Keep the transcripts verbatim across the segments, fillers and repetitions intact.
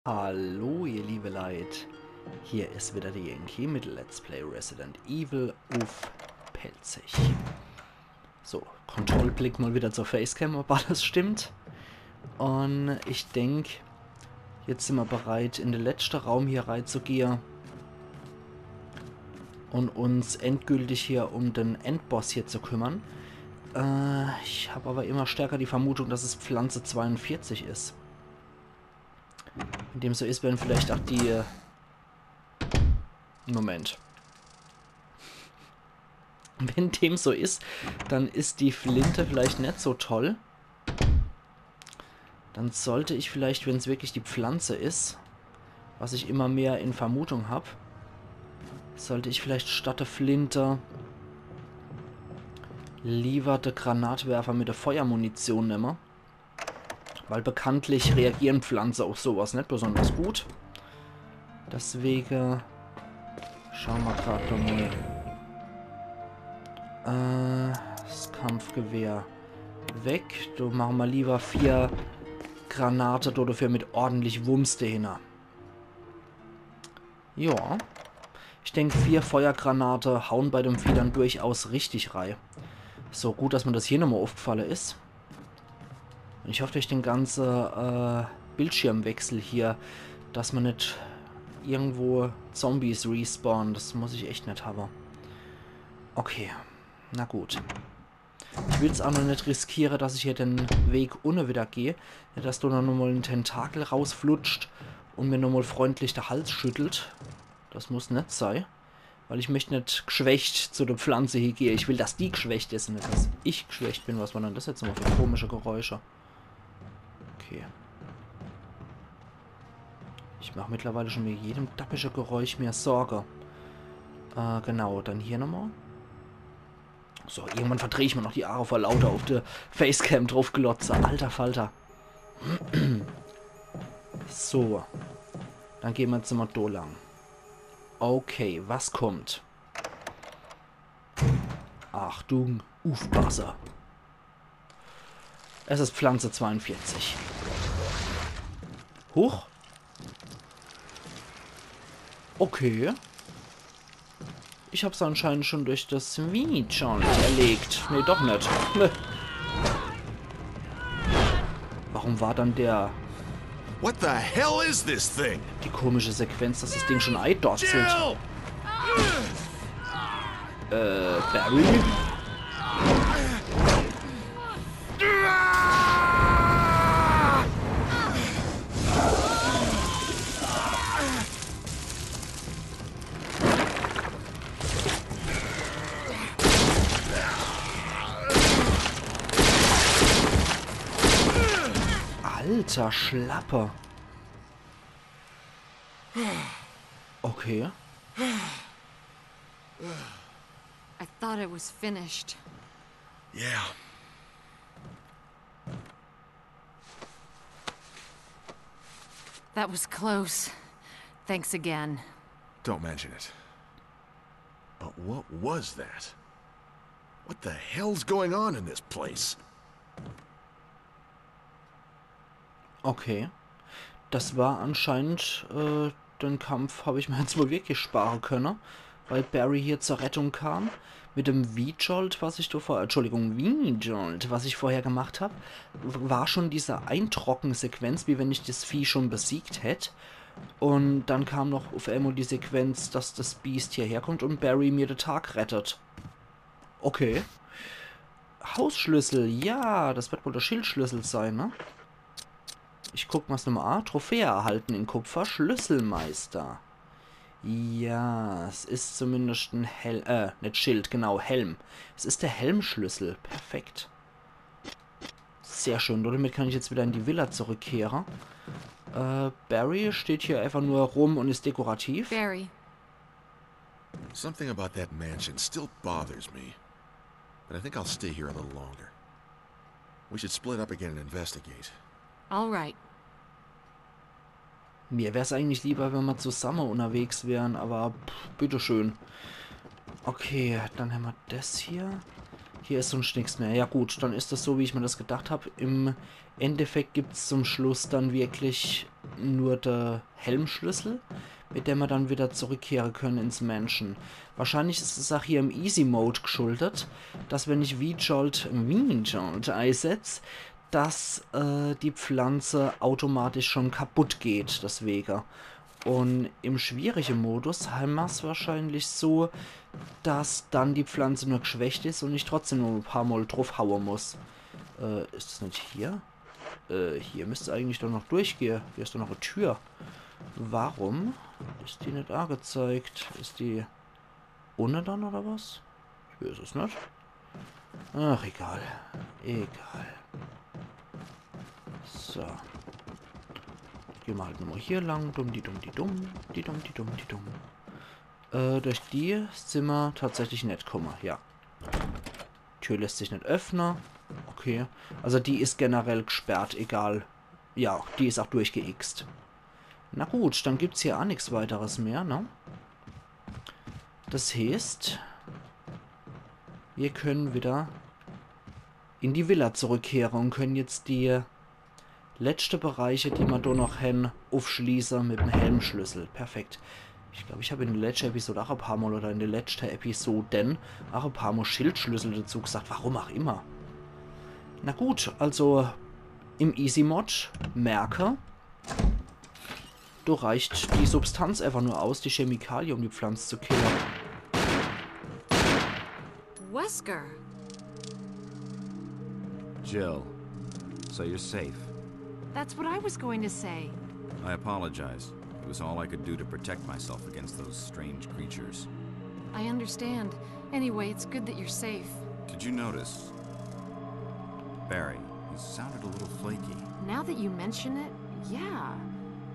Hallo, ihr liebe Leit. Hier is wieder de Yankee mit Let's Play Resident Evil uff Pälzisch. So, Kontrollblick mal wieder zur Facecam, ob alles stimmt. Un ich denk, jetzt sin mer bereit, in de letschte Raum hier reizugehe un uns endgültig hier um den Endboss hier zu kümmern. Äh, ich hab aber immer stärker die Vermutung, dass es Pflanze zweiundvierzig is. Wenn dem so is, wären vielleicht auch die, äh, Moment. Wenn dem so is, dann is die Flinte vielleicht net so toll. Dann sollte ich vielleicht, wenn's wirklich die Pflanze is, was ich immer mehr in Vermutung hab, sollte ich vielleicht statt der Flinte lieber de Granatwerfer mit der Feuermunition nemme. Weil bekanntlich reagieren Pflanze auf sowas net besonders gut. Deswege schau mer grad noch mal. Äh, das Kampfgewehr weg. Do mache mer lieber vier Granate, do dafür mit ordentlich Wumms dehinner. Ja. Ich denk, vier Feuergranate hauen bei dem Vieh dann durchaus richtig rei. So, gut, dass mer das hier nochmal aufgefalle is. Un ich hoff, durch den ganze, äh, Bildschirmwechsel hier, dass mer net irgendwo Zombies respawnen. Das muss ich echt net habe. Okay, na gut. Ich will's auch noch net riskiere, dass ich hier den Weg unne wieder geh. Net, dass do noch mal en Tentakel rausflutscht un mir noch mal freundlich de Hals schüttelt. Das muss net sei. Weil ich möcht net gschwächt zu der Pflanze hier gehe. Ich will, dass die gschwächt is un net, dass ich gschwächt bin. Was waren denn das jetzt nochmal für komische Geräusche? Okay. Ich mach mittlerweile schon mit jedem dappische Geräusch mir Sorge. Äh, genau, dann hier nochmal. So, irgendwann verdreh ich mir noch die Aare vor lauter auf de Facecam drauf glotze. Alter Falter. So. Dann gehn mer jetzt mal do lang. Okay, was kommt? Achtung, Uffpasser. Es is Pflanze zweiundvierzig. Huch. Okay. Ich hab's anscheinend schon durch das V-Jolt erlegt. Nee, doch net. Nee. Warum war dann der... What the hell is this thing? Die komische Sequenz, dass das Ding schon eidorzelt. Jill! Äh, Barry? Alter Schlappe. Okay. I thought it was finished. Yeah. That was close. Thanks again. Don't mention it. But what was that? What the hell's going on in this place? Okay. Das war anscheinend, äh, den Kampf hab ich mir jetzt wohl wirklich spare könne, weil Barry hier zur Rettung kam. Mit dem V-Jolt, was ich da vorher, Entschuldigung, V-Jolt, was ich vorher gemacht hab, w- war schon diese Eintrockensequenz, wie wenn ich das Vieh schon besiegt hätt. Und dann kam noch auf einmal die Sequenz, dass das Biest hierher kommt und Barry mir den Tag rettet. Okay. Hausschlüssel, ja, das wird wohl der Schildschlüssel sein, ne? Ich guck mal's nochmal an. Trophäe erhalten in Kupfer, Schlüsselmeister. Ja, es is zumindest en Hel-, äh, net Schild, genau, Helm. Es is der Helmschlüssel, perfekt. Sehr schön, damit kann ich jetzt wieder in die Villa zurückkehre. Äh, Barry steht hier einfach nur rum und is dekorativ. Barry, Something about that mansion still bothers me. But I think I'll stay here a little longer. We should split up again and investigate. All right. Mir wär's eigentlich lieber, wenn mer zusammen unterwegs wären, aber pff, bitteschön. Okay, dann hämmer das hier. Hier is sunscht nix mehr. Ja gut, dann is das so, wie ich mir das gedacht hab. Im Endeffekt gibt's zum Schluss dann wirklich nur de Helmschlüssel, mit dem mer dann wieder zurückkehre könne ins Mansion. Wahrscheinlich is es auch hier im Easy Mode geschuldet, dass wenn ich V-Jolt, V-Jolt eisetz, dass äh, die Pflanze automatisch schon kaputt geht, deswege. Und im schwierigen Modus hämmer's wahrscheinlich so, dass dann die Pflanze nur geschwächt is und ich trotzdem nur e paar Mal draufhaue muss. Äh, is das net hier? Äh, hier müsst's eigentlich doch noch durchgehe. Hier is doch noch e Tür. Warum is die net angezeigt? Is die unne dann oder was? Ich weiß es net. Ach, egal. Egal. So. Geh mer halt nochmal hier lang. Dumm, die dumm, die dumm. Die dumm, die dumm, die dumm. Äh, durch die sin mer tatsächlich net kumme, ja. Tür lässt sich net öffne. Okay. Also die is generell gesperrt, egal. Ja, die is auch durchgeixt. Na gut, dann gibt's hier auch nix weiteres mehr, ne? Das heißt, wir können wieder in die Villa zurückkehre und können jetzt die letschte Bereiche, die mer do noch hen, uffschließe mit dem Helmschlüssel. Perfekt. Ich glaub, ich hab in der letschte Episode auch e paar Mal oder in der letschte Episoden auch e paar Mal Schildschlüssel dazu gesagt, warum auch immer. Na gut, also im Easy Mod merke, do reicht die Substanz einfach nur aus, die Chemikalie, um die Pflanz zu killen. Wesker. Jill, so you're safe. That's what I was going to say. I apologize. It was all I could do to protect myself against those strange creatures. I understand. Anyway, it's good that you're safe. Did you notice? Barry, he sounded a little flaky. Now that you mention it, yeah.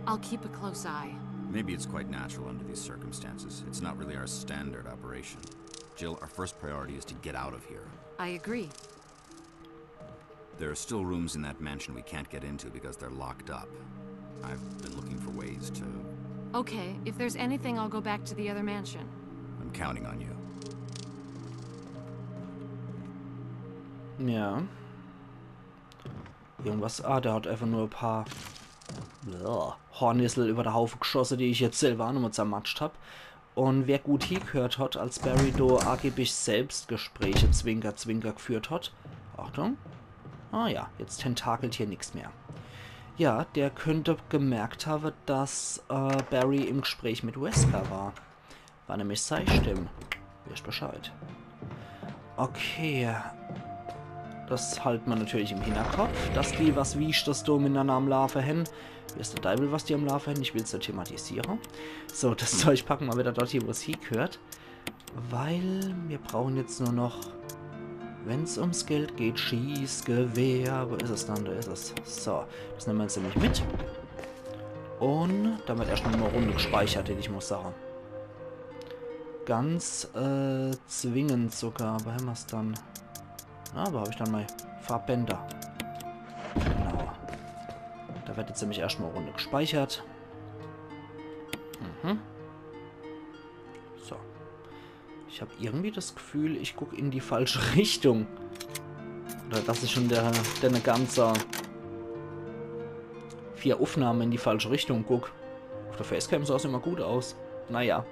I'll keep a close eye. Maybe it's quite natural under these circumstances. It's not really our standard operation. Jill, our first priority is to get out of here. I agree. There are still rooms in that mansion we can't get into because they're locked up. I've been looking for ways to. Okay, if there's anything, I'll go back to the other mansion. I'm counting on you. Ja. Irgendwas. Ah, der hat einfach nur e paar, ja, Hornissel über de Haufe geschosse, die ich jetzt selber auch nochmal zermatscht hab. Und wer gut hiegehört hat, als Barry do angeblich Selbstgespräche, Zwinker, Zwinker, geführt hat. Achtung. Ah ja, jetzt tentakelt hier nix mehr. Ja, der könnte gemerkt haben, dass äh, Barry im Gespräch mit Wesker war. War nämlich sei Stimm. Wisst Bescheid. Okay. Das halt mer natürlich im Hinterkopf, dass die was Wichtiges do miteinander am Laafe hen. Weiß der Deiwel, was die am Laafe hen. Ich will's net thematisiere. So, das Zeug packe mer wieder dort hie, wo's hiegehört. Weil wir brauchen jetzt nur noch, wenn's ums Geld geht, Schießgewehr. Wo is es dann? Da is es. So, das nemme mer jetzt nämlich mit. Und dann wird erscht mal e Runde gespeichert, hätt ich mal sage. Ganz äh, zwingend sogar. Wo hämmer's dann? Na, wo hab ich dann mei Farbbänder? Genau. Da wird jetzt nämlich erscht mal e Runde gespeichert. Mhm. So. Ich hab irgendwie das Gefühl, ich guck in die falsche Richtung. Oder dass ich schon der, der ne ganze vier Aufnahme in die falsche Richtung guck. Auf der Facecam sah's immer gut aus. Naja.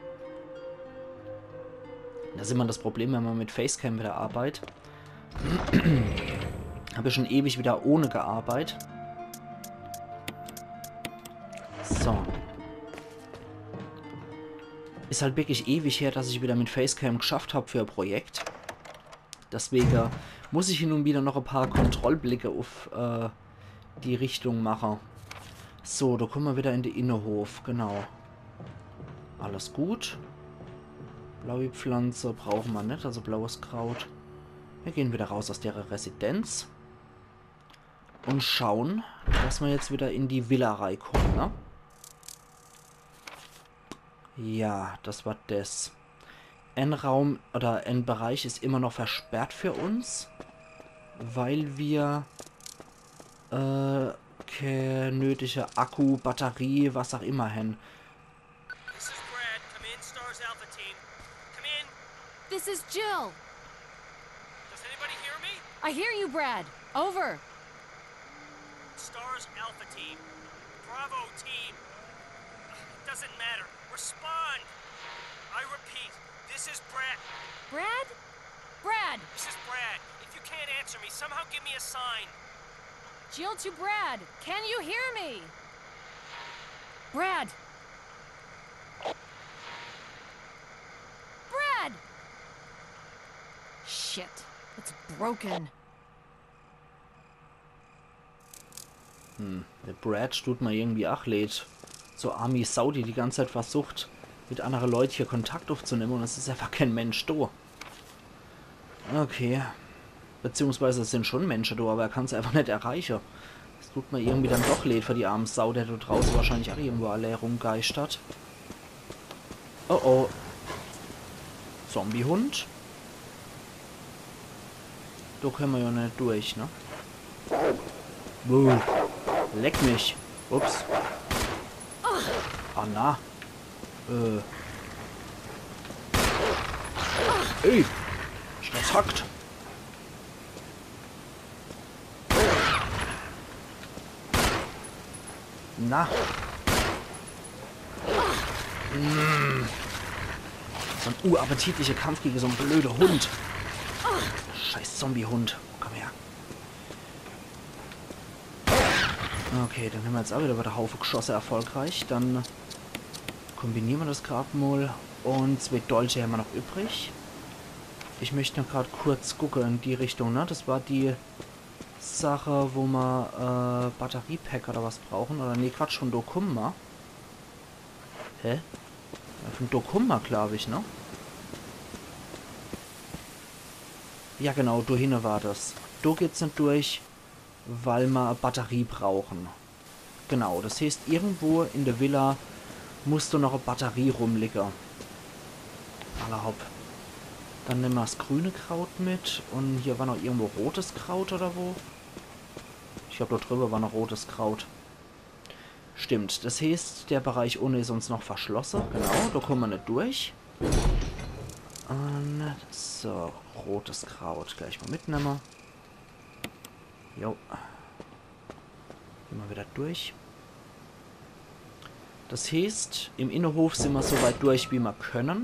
Das is immer das Problem, wenn man mit Facecam wieder arbeitet. Hab ja schon ewig wieder ohne gearbeitet. So. Is halt wirklich ewig her, dass ich wieder mit Facecam geschafft hab für e Projekt. Deswege muss ich hin und wieder noch e paar Kontrollblicke auf äh, die Richtung mache. So, da kommen wir wieder in den Innenhof, genau. Alles gut. Blaue Pflanze brauchen wir net, also blaues Kraut. Wir gehen wieder raus aus der Residenz. Und schauen, dass wir jetzt wieder in die Villa reinkommen, ne? Ja, das war das. Ein Raum oder ein Bereich ist immer noch versperrt für uns, weil wir äh, keine nötige Akku, Batterie, was auch immer haben. This is Brad. Come in, Stars Alpha team. Come in. This is Jill. Does anybody I hear you, Brad. Over. Stars Alpha Team. Bravo Team. It doesn't matter. Respond. I repeat, this is Brad. Brad? Brad! This is Brad. If you can't answer me, somehow give me a sign. Jill to Brad. Can you hear me? Brad! Brad! Shit. It's broken. Hm, de Brad tut mer irgendwie ach leed. So armi Sau, die die ganz Zeit versucht, mit annere Leut hier Kontakt uffzunemme un es is einfach kee Mensch do. Okay. Beziehungsweise es sin schon Mensche do, awwer er kann se einfach net erreiche. Es tut mer irgendwie dann doch leed für die arm Sau, der do drauße wahrscheinlich ach irgendwo allee rumgeischtert. Oh oh. Zombiehund. Do kenne mer jo net durch, ne? Buh. Leck mich. Ups. Ah, na. Äh. Ey. Is das hackt. Na. Mm. So en uappetitlicher Kampf gege so en blöde Hund. Scheiß Zombie-Hund. Komm her. Okay, dann hämmer jetzt ach wieder bei de Haufe geschosse, erfolgreich. Dann kombiniere mer das grad mol. Un zwee Dolche hämmer noch übrig. Ich möcht noch grad kurz gucke in die Richtung, ne? Das war die Sache, wo mer, äh, Batteriepack oder was brauchen. Oder nee, Quatsch, von do kumme mer. Hä? Ja, von do kumme mer, glaab ich, ne? Ja, genau, do hinne war das. Do geht's net durch, weil mer e Batterie brauchen. Genau, das heeßt, irgendwo in de Villa muss do noch e Batterie rumliege. Alla hopp. Dann nemme mer das grüne Kraut mit. Un hier war noch irgendwo rotes Kraut oder wo? Ich glaab, do driwwe war noch rotes Kraut. Stimmt, das heeßt, der Bereich unne is uns noch verschlosse. Genau, do kumme mer net durch. Un so, rotes Kraut gleich mol mitnemme. Jo. Gehn mer wieder durch. Das heeßt, im Innehof sin mer so weit durch, wie mer kenne.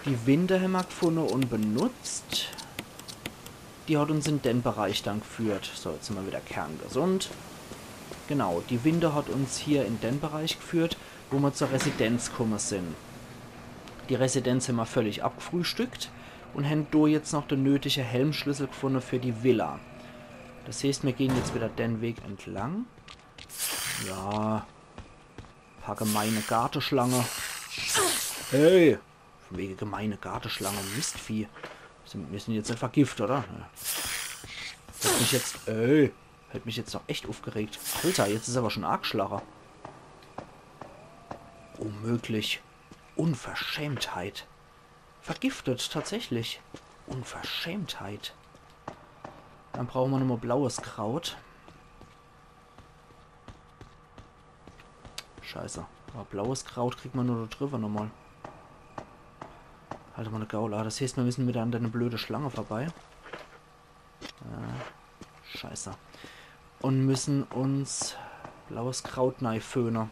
Die Winde hämmer gfunne un benutzt. Die hat uns in den Bereich dann gführt. So, jetzt sin mer wieder kerngesund. Genau, die Winde hat uns hier in den Bereich gführt, wo mer zur Residenz kumme sin. Die Residenz hämmer völlig abgfrühstückt un hän do jetzt noch de nötige Helmschlüssel gfunne für die Villa. Das heeßt, mir gehn jetzt wieder den Weg entlang. Ja. Paar gemeine Garteschlange. Hey! Von wege gemeine Garteschlange, Mistvieh. Sin, mir sin jetzt net vergift, oder? Ja. Hat mich jetzt, ey, hat mich jetzt doch echt uffgeregt. Alter, jetzt is awwer schon arg schlache. Unmöglich. Unverschämtheit. Vergiftet, tatsächlich. Unverschämtheit. Dann brauche mer nochmol blaues Kraut. Scheiße. Awwer blaues Kraut kriegt mer nur do driwwe nochmol. Halt mol de Gaul a. Das heeßt, mir müssen wieder an dene blöde Schlange vorbei. Äh, scheiße. Un müssen uns blaues Kraut nei föhne.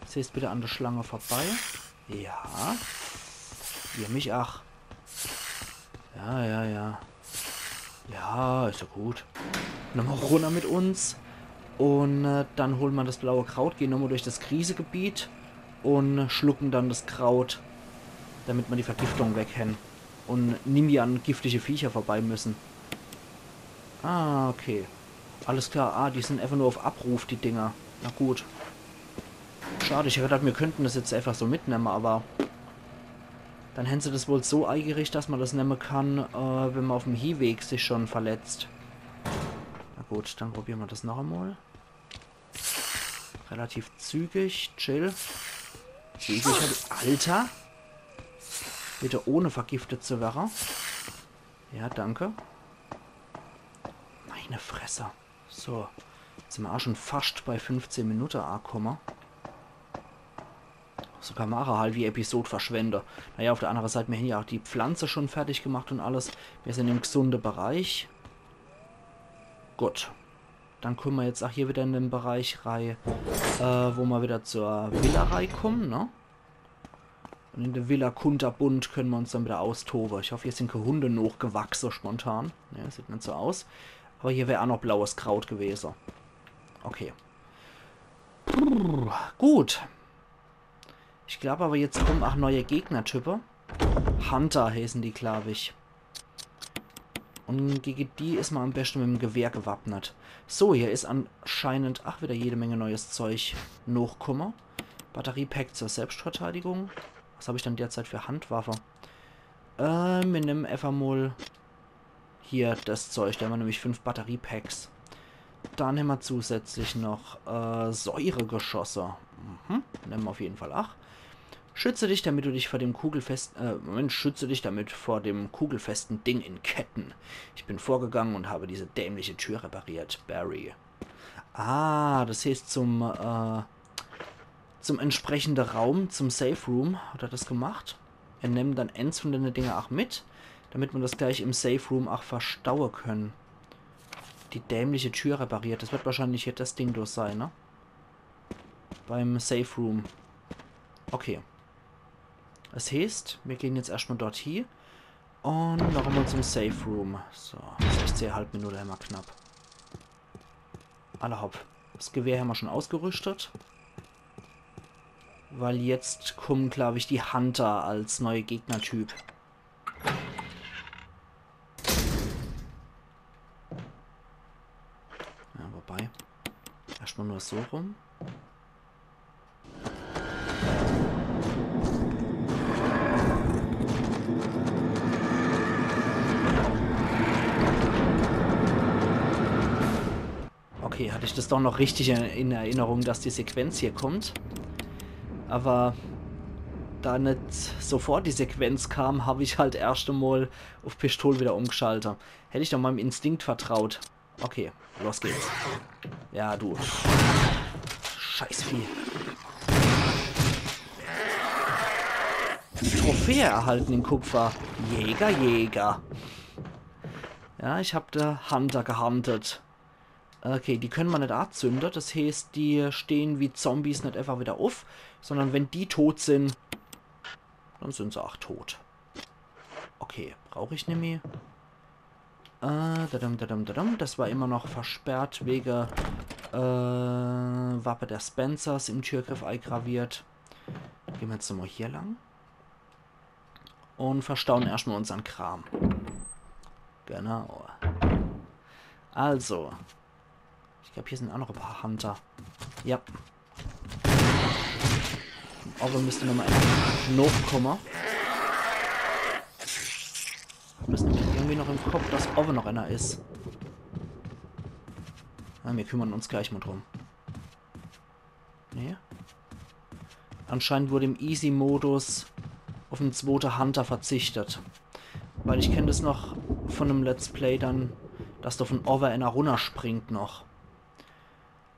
Das heeßt, bitte an de Schlange vorbei. Ja. Ihr mich, ach. Ja, ja, ja. Ja, is ja gut. Nochmol runner mit uns. Un äh, dann holen mer das blaue Kraut, gehen nochmol durch das Krisegebiet un schlucken dann das Kraut, damit mer die Vergiftung weg hän. Un nimmi an giftige Viecher vorbei müssen. Ah, okay. Alles klar. Ah, die sin einfach nur uff Abruf, die Dinger. Na gut. Schad, ich hätt gedacht, mir könnten das jetzt einfach so mitnemme, awwer dann hän se das wohl so eigericht, dass mer das nemme kann, äh, wenn mer uffm Hieweg sich schon verletzt. Na gut, dann probiere mer das noch emol. Relativ zügig, chill. Zügig, hab ich, Alter! Bitte ohne vergiftet zu werre. Ja, danke. Meine Fresse. So, jetzt sin mer ach schon fascht bei fünfzehn Minute akumme. So kann ma aa e halwi Episod verschwende. Naja, uff der annere Seit, mir hän jo aa die Pflanze schun fertig gemacht un alles. Mir sin im gesunde Bereich. Gut. Dann kumme ma jetzt aa hier widder in de Bereich rei, äh, wo ma widder zur Villa reikummen, ne? Un in de Villa Kunterbunt kenne ma uns dann widder austowe. Ich hoff, hier sin kä Hunde nochgewachse spontan. Ne, sieht net so aus. Awwer hier wär aa noch blaues Kraut gewese. Okay. Gut. Ich glaab awwer, jetzt kumme aa neie Gegnertype. Hunter heeße die, glaab ich. Un gege die is ma am beschte mit em Gewehr gewappnet. So, hier is anscheinend aa widder jede Menge neues Zeug nochkumme. Batteriepacks zur Selbstverteidigung. Was hab ich dann derzeit für Handwaffe? Äh, mir nemme äfach mol hier des Zeug, do hämmer nämlich fünf Batteriepacks. Dann hämmer zusätzlich noch, äh, Säuregeschosse. Mhm, nemme mer uff jeden Fall aa. Schütze dich, damit du dich vor dem kugelfest-, äh, Moment, schütze dich damit vor dem kugelfesten Ding in Ketten. Ich bin vorgegangen und habe diese dämliche Tür repariert, Barry. Ah, des heeßt zum, äh, zum entsprechende Raum, zum Safe Room, hat er des gemacht. Er nimmt dann eens vun denne Dinger aa mit, damit ma des gleich im Safe Room aa verstaue kenne. Die dämliche Tür repariert. Des werd wahrscheinlich hier des Ding durch sei, ne? Beim Safe Room. Okay. Des heeßt, mir gehn jetzt erscht mol dort hie. Un noch emol zum Safe Room. So, sechzeh Komma fünf Minute hämmer knapp. Alla hopp. Des Gewehr hämmer schun ausgerüschtet. Weil jetzt kummen, glaab ich, die Hunter als neie Gegnertyp. Ja, wobei. Erscht mol nur so rum. Okay, hatt ich des doch noch richtig in, in Erinnerung, dass die Sequenz hier kummt. Awwer do net sofort die Sequenz kam, hab ich halt erscht emol uff Pistol widder umgeschalte. Hätt ich doch meim Instinkt vertraut. Okay, los geht's. Ja, du. Scheißvieh. Trophäe erhalten in Kupfer. Jäger, Jäger. Ja, ich hab de Hunter gehuntet. Okay, die kenne ma net aazünde. Des heeßt, die stehn wie Zombies net äfach widder uff, sondern wenn die tot sin, dann sin se aa tot. Okay, brauch ich nimmi. Äh, dadam, dadam, dadam. Des war immer noch versperrt wege, äh, Wappe der Spencers im Türgriff eigraviert. Gehn ma jetzt nochmol hier lang. Un verstauen erscht mol unsern Kram. Genau. Also. Ich glaab, hier sin aa noch e paar Hunter. Ja. Awwer müsst nochmol nochkumme. Hab des irgendwie noch im Kopp, dass owwe noch ener is. Na, mir kümmern uns gleich mol drum. Nee. Anscheinend wurde im Easy-Modus uff en zwote Hunter verzichtet. Weil ich kenn des noch vun em Let's Play dann, dass do vun owwe ener runnerspringt noch.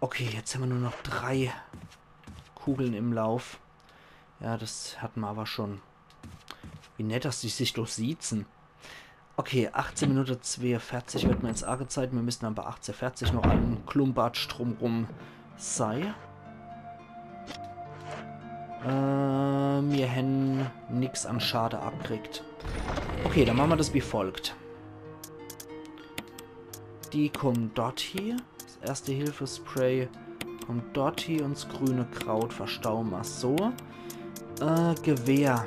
Okay, jetzt hämmer nur noch drei Kugle im Lauf. Ja, des hatt ma awwer schun. Wie nett, dass die sich doch siezen. Okay, achtzeh Minute zweeunverzich werd ma jetzt aagezeit. Mir müssen dann bei achtzeh verzich noch en Klumbatsch drumrum sei. Äh, mir hän nix an Schade abkriegt. Okay, dann mache ma des wie folgt. Die kummen dort hie. Des Erste-Hilfe-Spray kummt dort hie un 's grüne Kraut verstaue ma so. Äh, Gewehr.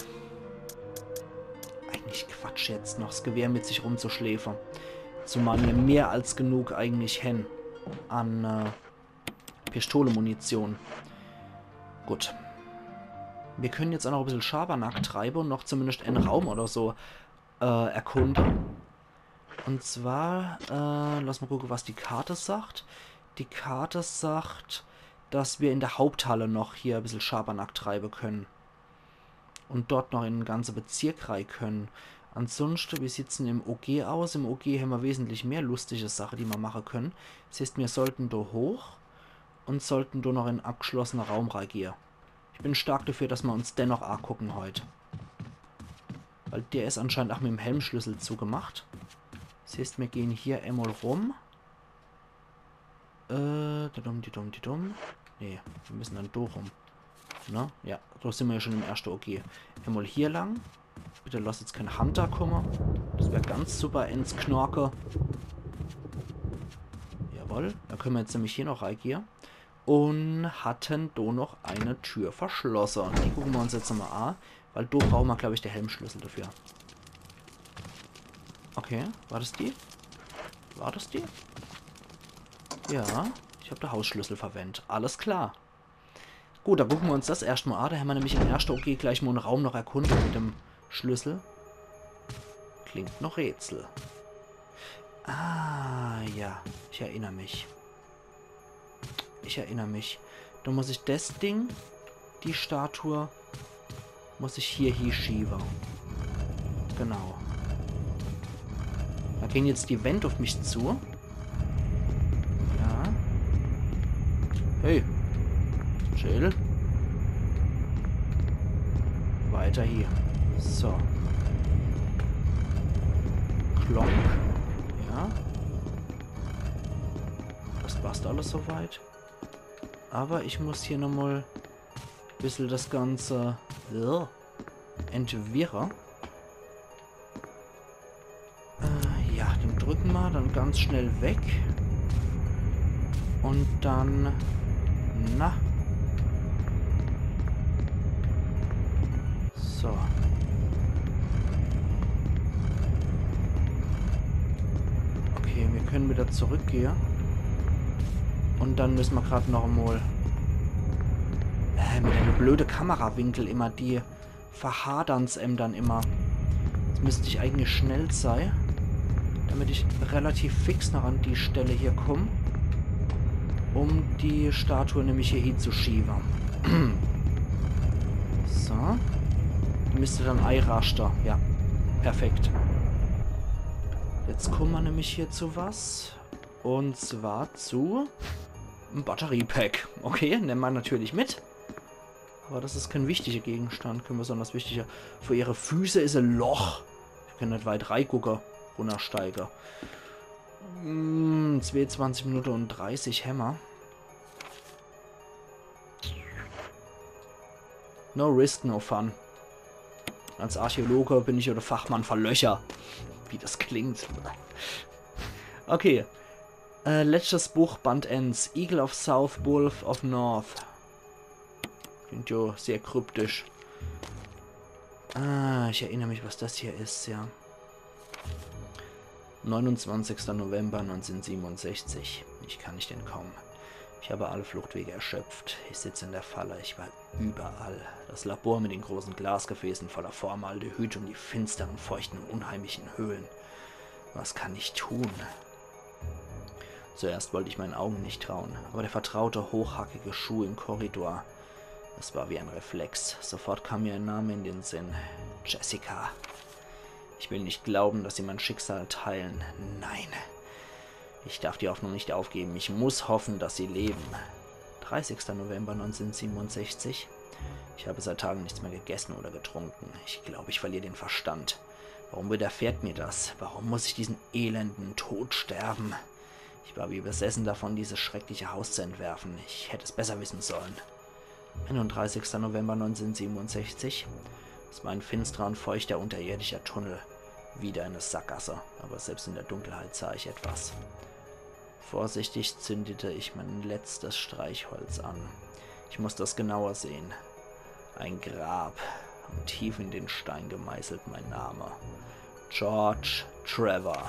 Eigentlich Quatsch jetzt noch, 's Gewehr mit sich rumzuschleefe. Zumal mir mehr als genug eigentlich hän an, äh, Pistolemunition. Gut. Mir kenne jetzt aa noch e bissel Schabernack treibe un noch zumindest en Raum oder so, äh, erkunde. Un zwar, äh, lass ma gucke, was die Karte sagt. Die Karte sagt, dass mir in der Haupthalle noch hier e bissel Schabernack treibe kenne. Un dort noch in en ganze Bezirk rei kenne. Ansunschte, wie sieht's dann im O G aus? Im O G hämmer wesentlich mehr lustige Sache, die ma mache kenne. Des heeßt, mir sollten do hoch un sollten do noch in en abgeschlossene Raum reigehe. Ich bin stark dafür, dass mer uns den noch agucken heut. Weil der is anscheinend ach mit em Helmschlüssel zugemacht. Das heißt, mir gehen hier emol rum. Äh, didum, didum, didum. Nee, mir müssen dann do rum. Ne? Ja, do sind mir ja schon im erschte O G. Emol hier lang. Bitte lass jetzt kein Hunter kumme. Das wär ganz super ins Knorke. Jawohl, da können mir jetzt nämlich hier noch reigehe. Und hatten do noch eine Tür verschlosse. Die gucken mir uns jetzt nochmal an, weil do brauchen mir, glaub ich, den Helmschlüssel dafür. Okay, war das die? War das die? Ja, ich hab den Hausschlüssel verwendet. Alles klar. Gut, da gucken mir uns das erscht mal an. Da haben mir nämlich im erschte O G gleich mal einen Raum noch erkundet mit dem Schlüssel. Klingt noch Rätsel. Ah, ja. Ich erinner mich. Ich erinner mich. Da muss ich das Ding, die Statue, muss ich hier hieschiebe. Genau. Da gehen jetzt die Wänd auf mich zu. Ja. Hey. Chill. Weiter hier. So. Klonk. Ja. Das passt alles soweit. Aber ich muss hier nochmal bissel das Ganze, ja, entwirre. Äh, ja, den drücken wir dann ganz schnell weg. Und dann, na. So. Okay, wir können wieder zurückgehen. Und dann müssen wir gerade noch einmal, äh, mit dem blöde Kamerawinkel immer, die verhadern's em dann immer. Jetzt müsste ich eigentlich schnell sein, damit ich relativ fix noch an die Stelle hier komme, um die Statue nämlich hier hinzuschieben. So. Die müsste dann eiraschte. Ja, perfekt. Jetzt kommen wir nämlich hier zu was. Und zwar zu einem Batteriepack. Okay, nehmen wir natürlich mit. Aber das ist kein wichtiger Gegenstand, kein besonders wichtiger. Vor ihre Füße ist ein Loch. Ich kann nicht weit reingucken, runtersteigen. Hm, zweiundzwanzig Minuten und dreißig Hämmer. No risk, no fun. Als Archäologe bin ich ja der Fachmann für Löcher. Wie das klingt. Okay. Äh, letztes Buch, Band eins. Eagle of South, Wolf of North. Klingt ja sehr kryptisch. Ah, ich erinnere mich, was das hier ist, ja. Neunundzwanzigster November neunzehnhundertsiebenundsechzig. Ich kann nicht entkommen. Ich habe alle Fluchtwege erschöpft. Ich sitze in der Falle. Ich war überall. Das Labor mit den großen Glasgefäßen voller Formaldehyd und die finsteren, feuchten und unheimlichen Höhlen. Was kann ich tun? Zuerst wollte ich meinen Augen nicht trauen, aber der vertraute, hochhackige Schuh im Korridor, es war wie ein Reflex. Sofort kam mir ein Name in den Sinn. Jessica. Ich will nicht glauben, dass sie mein Schicksal teilen. Nein. Ich darf die Hoffnung nicht aufgeben. Ich muss hoffen, dass sie leben. Dreißigster November neunzehnhundertsiebenundsechzig. Ich habe seit Tagen nichts mehr gegessen oder getrunken. Ich glaube, ich verliere den Verstand. Warum widerfährt mir das? Warum muss ich diesen elenden Tod sterben? Ich war wie besessen davon, dieses schreckliche Haus zu entwerfen. Ich hätte es besser wissen sollen. Einunddreißigster November neunzehnhundertsiebenundsechzig. Es war ein finsterer und feuchter unterirdischer Tunnel. Wieder eine Sackgasse, aber selbst in der Dunkelheit sah ich etwas. Vorsichtig zündete ich mein letztes Streichholz an. Ich musste es genauer sehen. Ein Grab. Und tief in den Stein gemeißelt mein Name. George Trevor.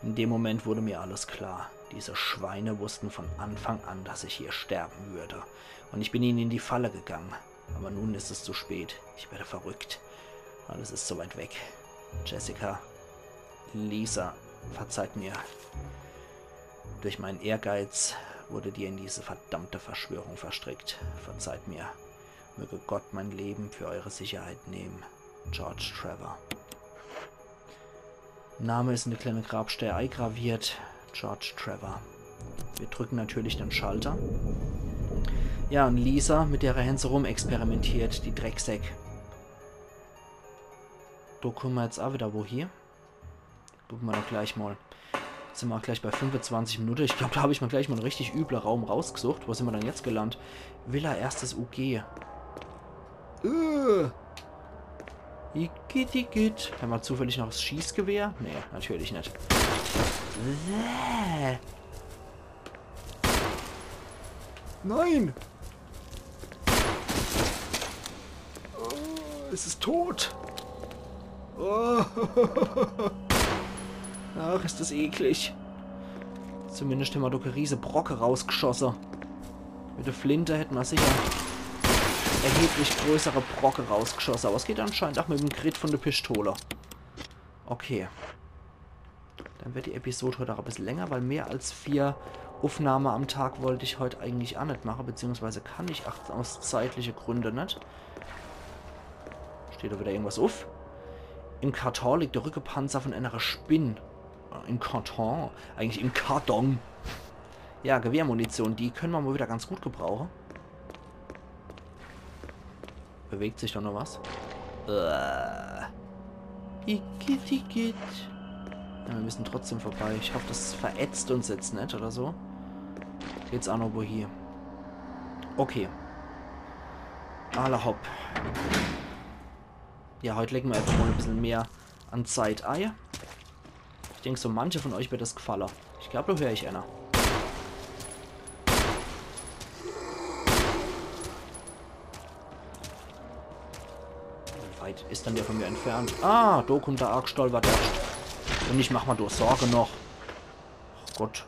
In dem Moment wurde mir alles klar. Diese Schweine wussten von Anfang an, dass ich hier sterben würde. Und ich bin ihnen in die Falle gegangen. Aber nun ist es zu spät. Ich werde verrückt. Alles ist so weit weg. Jessica, Lisa, verzeiht mir. Durch meinen Ehrgeiz wurdet ihr in diese verdammte Verschwörung verstrickt. Verzeiht mir. Möge Gott mein Leben für eure Sicherheit nehmen. George Trevor. Name ist in der kleine Grabstee eingraviert. George Trevor. Wir drücken natürlich den Schalter. Ja, un Lisa, mit derer hän se rumexperimentiert, die Drecksäck. Do kumme mer jetzt aa wieder wohie. Gucke mer doch gleich mol. Jetzt sin mer aa gleich bei fünfezwanzig Minute. Ich glaab, do hab ich mer gleich mol en richtig üble Raum rausgesucht. Wo sin mer dann jetzt gelandt? Villa, erstes U G. Äh. Igitt, igitt. Hän mer zufällig noch es Schießgewehr? Nee, natürlich net. Äh. Nein! Oh, es is tot. Oh. Ach, is des eklig. Zumindest hän mer doch e riese Brocke rausgeschosse. Mit de Flinte hätt mer sicher erheblich größere Brocke rausgeschosse. Awwer es geht anscheinend aa mit em Crit vun de Pistole. Okay. Dann werd die Episode heit aa e bissel länger, weil mehr als vier Uffnahme am Tag wollt ich heit eigentlich aa net mache, beziehungsweise kann ich ach aus zeitliche Gründe net. Steht do wieder irgendwas uff? Im Karton liegt de Rückepanzer vun enere Spinn. Äh, im Karton. Eigentlich im Karton. Ja, Gewehrmunition, die kenne mer mol wieder ganz gut gebrauche. Bewegt sich do noch was? Äh. Igitt, igitt. Ja, mir müssen trotzdem vorbei. Ich hoff, des verätzt uns jetzt net oder so. Geht's aa noch wohie? Okay. Alla hopp. Ja, heit lege mer einfach mol e bissel mehr an Zeit ei. Ich denk, so manche vun euch werd des gefalle. Ich glaab, do hör ich ener. Wie weit is dann der vun mir entfernt? Ah, do kummt er aagestolpert erscht. Un ich mach mer do Sorge noch. Ach Gott,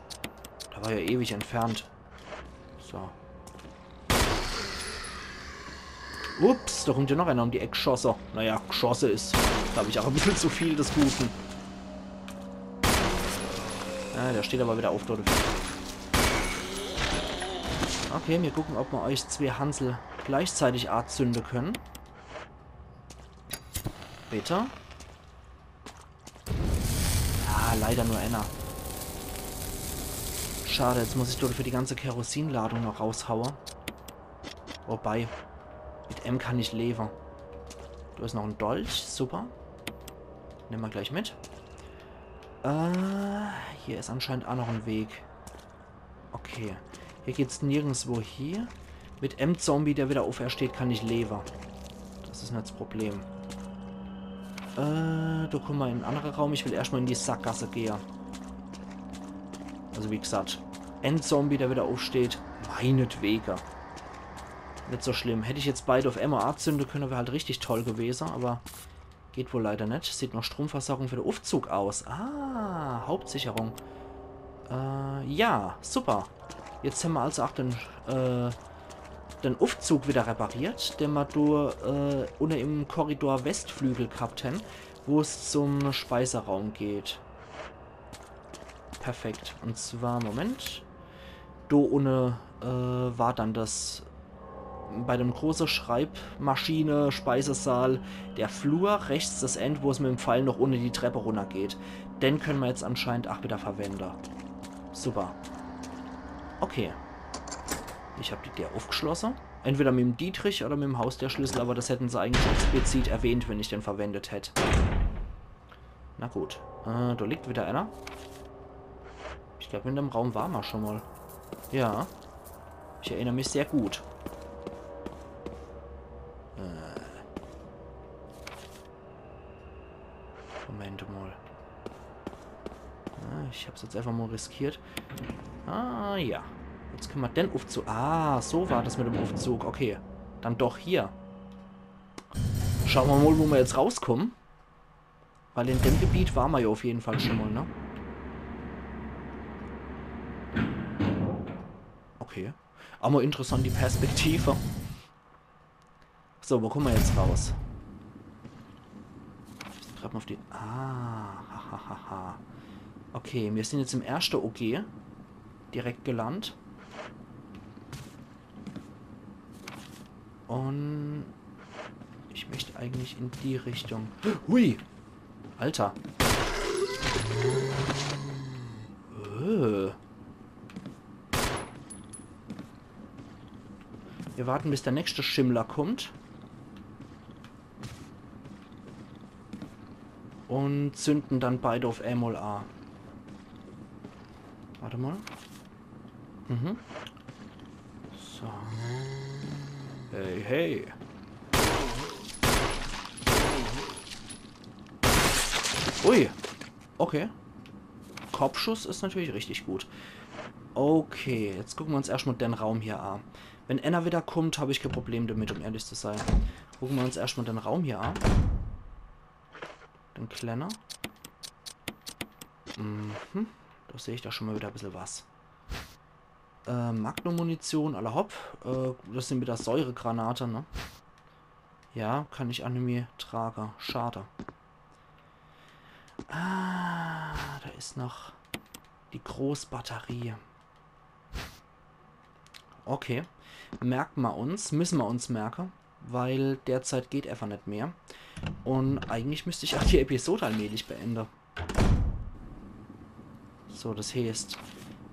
der war ja ewig entfernt. So. Ups, do kummt ja noch ener um die Eck geschosse. Naja, geschosse is, glaab ich, aa e bissel zu viel des Guten. Ah, der steht awwer wieder uff dort. Okay, mir gucken, ob mer euch zwee Hansel gleichzeitig aazünde kenne. Bitte? Ah, leider nur ener. Schade, jetzt muss ich dafür die ganze Kerosinladung noch raushaue. Wobei, mit em kann ich lewe. Do is noch en Dolch, super. Nemme mer gleich mit. Äh, hier is anscheinend aa noch en Weg. Okay. Hier geht's nirgendswo hie. Mit em Zombie, der wieder aufersteht, kann ich lewe. Des is net des Problem. Äh, do kumme mer in en annere Raum. Ich will erscht mol in die Sackgasse gehe. Also wie gesagt, en Zombie, der wieder aufsteht, meinetwege. Net so schlimm. Hätt ich jetzt beide auf emol aazünde kenne, wär halt richtig toll gewese, awwer geht wohl leider net. Sieht noch Stromversorgung für de Uffzug aus. Ah, Hauptsicherung. Äh, ja, super. Jetzt hämmer also ach den, äh, den Uffzug wieder repariert, den mer do, äh, unne im Korridor Westflügel gehabt hän, wo's zum Speiseraum geht. Perfekt. Und zwar, Moment. Do unne, äh, war dann des bei dem große Schreibmaschine, Speisesaal, der Flur, rechts des End, wo's mit em Pfeil noch unne die Treppe runnergeht. Den kenne mer jetzt anscheinend ach wieder verwende. Super. Okay. Ich hab die Deer uffgeschlosse. Entweder mit em Dietrich oder mit em Haustierschlüssel, awwer des hätten se eigentlich explizit erwähnt, wenn ich den verwendet hätt. Na gut. Äh, do liegt wieder ener. Ich glaab, in dem Raum ware mer schon mol. Ja. Ich erinner mich sehr gut. Äh. Moment mol. Ja, ich hab's jetzt einfach mol riskiert. Ah, ja. Jetzt kenne mer den Uffzug. Ah, so war des mit dem Uffzug. Okay. Dann doch hier. Schaue mer mol, wo mer jetzt rauskomme. Weil in dem Gebiet ware mer ja auf jeden Fall schon mol, ne? Okay. Awwer interessant die Perspektive. So, wo kumme mer jetzt raus? Ich grad mol auf die... Ah, ha, ha, ha, ha. Okay, mir sin jetzt im erschte O G direkt gelandt. Und ich möcht eigentlich in die Richtung. Hui! Alter. Äh. Wir warten, bis der nächste Schimmler kommt. Und zünden dann beide auf emol a. Warte mal. Mhm. So. Hey, hey. Ui. Okay. Kopfschuss ist natürlich richtig gut. Okay, jetzt gucken wir uns erstmal den Raum hier an. Wenn einer wieder kommt, habe ich kein Problem damit, um ehrlich zu sein. Gucken wir uns erstmal den Raum hier an. Den kleiner. Mhm. Da sehe ich da schon mal wieder ein bisschen was. Äh, Magnum-Munition, alla hopp. Äh, das sind wieder Säuregranate, ne? Ja, kann ich aa nimmi trage. Schade. Ah, da ist noch die Großbatterie. Okay. Merken wir uns, müssen wir uns merken, weil derzeit geht einfach nicht mehr. Und eigentlich müsste ich auch die Episode allmählich beenden. So, das heißt,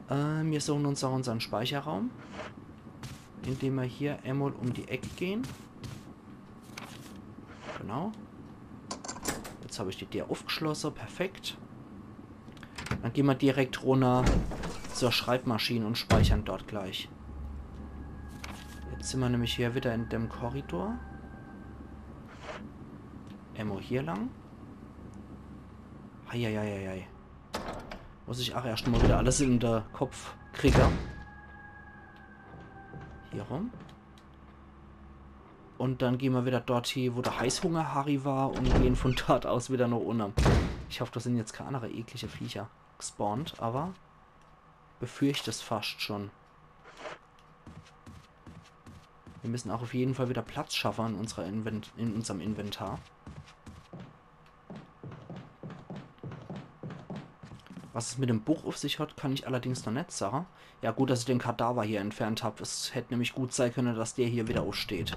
äh, wir suchen uns auch unseren Speicherraum, indem wir hier einmal um die Ecke gehen. Genau. Jetzt habe ich die Tür aufgeschlossen. Perfekt. Dann gehen wir direkt runter zur Schreibmaschine und speichern dort gleich. Jetzt sind wir nämlich hier wieder in dem Korridor. Einmal hier lang. Eieieiei. Muss ich auch erst mal wieder alles in den Kopf kriegen. Hier rum. Und dann gehen wir wieder dort hin, wo der Heißhunger-Harry war, und gehen von dort aus wieder nach unten. Ich hoffe, da sind jetzt keine andere eklige Viecher gespawnt, aber befürchte es fast schon. Wir müssen auch auf jeden Fall wieder Platz schaffen in, unserer Invent in unserem Inventar. Was es mit dem Buch auf sich hat, kann ich allerdings noch nicht sagen. Ja, gut, dass ich den Kadaver hier entfernt habe. Es hätte nämlich gut sein können, dass der hier wieder aufsteht.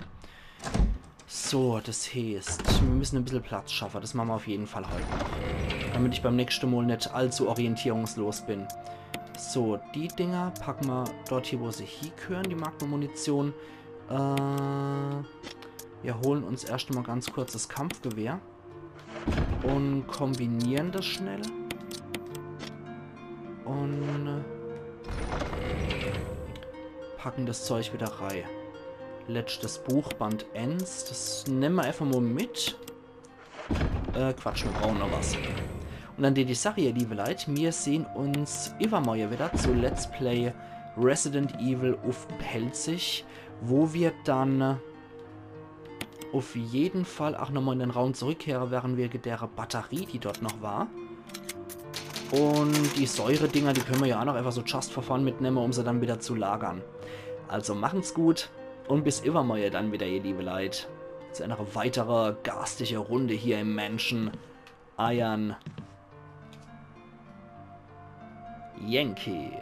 So, das heißt, wir müssen ein bisschen Platz schaffen. Das machen wir auf jeden Fall heute noch. Damit ich beim nächsten Mal nicht allzu orientierungslos bin. So, die Dinger packen wir dort hin, wo sie hingehören, die Magnum-Munition. Äh, wir holen uns erst mal ganz kurz das Kampfgewehr. Und kombinieren das schnell. Und, äh, packen das Zeug wieder rein. Letztes Buch, Band eins. Das nehmen wir einfach mal mit. Äh, Quatsch, wir brauchen noch was. Und dann die Sache, ihr liebe Leute, wir sehen uns übermorgen wieder zu Let's Play Resident Evil auf Pälzisch, wo wir dann, äh, auf jeden Fall auch nochmal in den Raum zurückkehren, während wir der Batterie, die dort noch war. Und die Säuredinger, die können wir ja auch noch einfach so just for fun mitnehmen, um sie dann wieder zu lagern. Also machen's gut und bis übermorgen dann wieder, ihr liebe Leute, zu einer weiteren garstigen Runde hier im Mansion. Eiern Yankee.